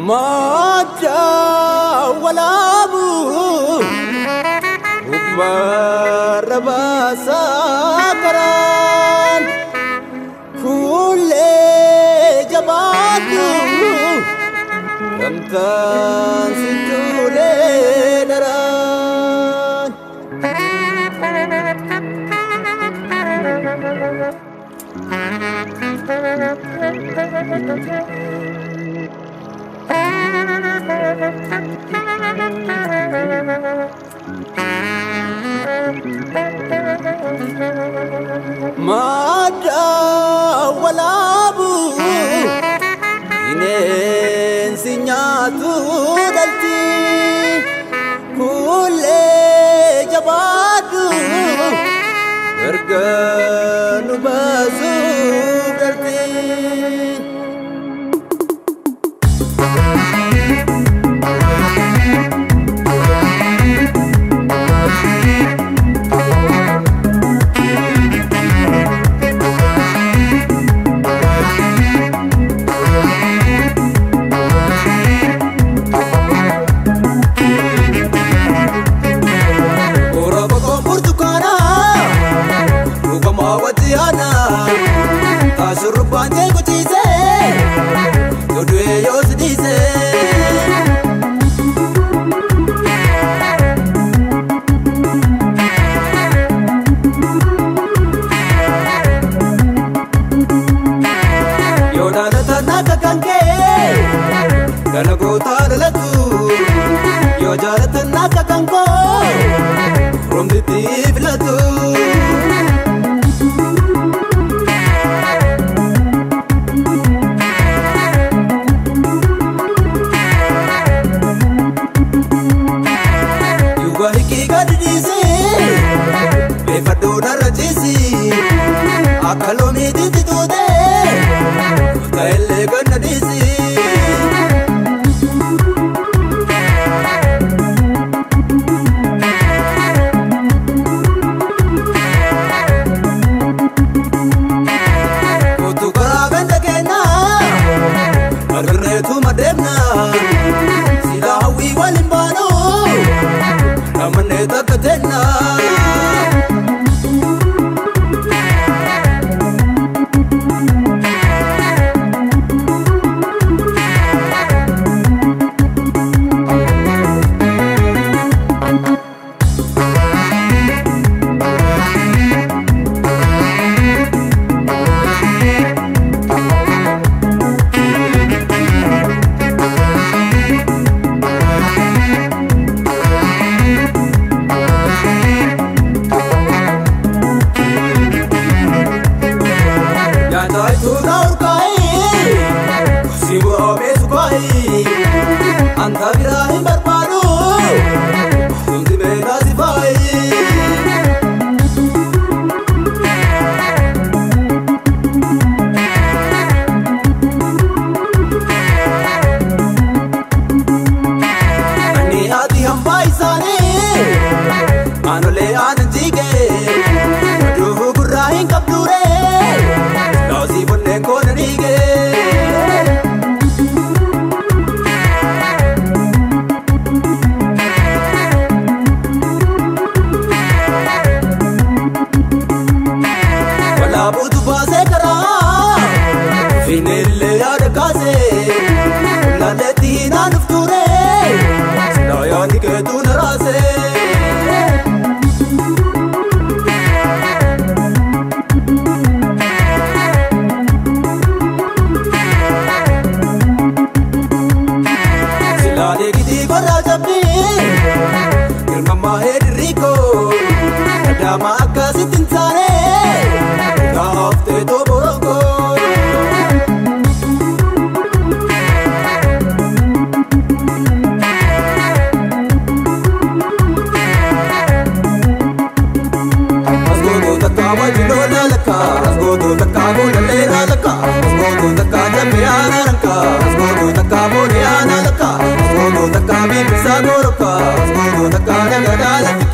Madda walaabu gubbaarra baasaa karaan fuullee jabaatu gamtaan si tuulee daraan. Madda walaabu bineensi nyaatu dhalti fuullee jabaatu gargar nu baasuuf dhalti. Shurrubbaan kee kuchiisee yoo du'e yoo si dhiisee. Yoo dhalatan akka kan kee dalagoota dhalatu yoo jaalatan akka kan koo rombitti filatu. Akka loomiitti tuutee ta'ellee ganna dhiisi. Kootu karaa ganda keenyaa agarreetu madeemnaa silaa hawwii waliin baanu namannee takka teennaa. Anta biraa hin barbaadu hundi beekaa si faayi. Ani haati hambaa isaanii aanolee aanan jigee duufu gurraa hin qabduuree laasii bonneen koona dhiigee. Walaabuutu baasee karaa Finfinnee yaada kaasee Laalleetti naannuuf turee silaa yaadni keetu na raasee. Silaalee gitii gorraa jabbii girmammaa hedirriikoo Adaama akkasitti hin taane. Gaaftee toborokoo. Iddoo takkaa dhagadaa lafti.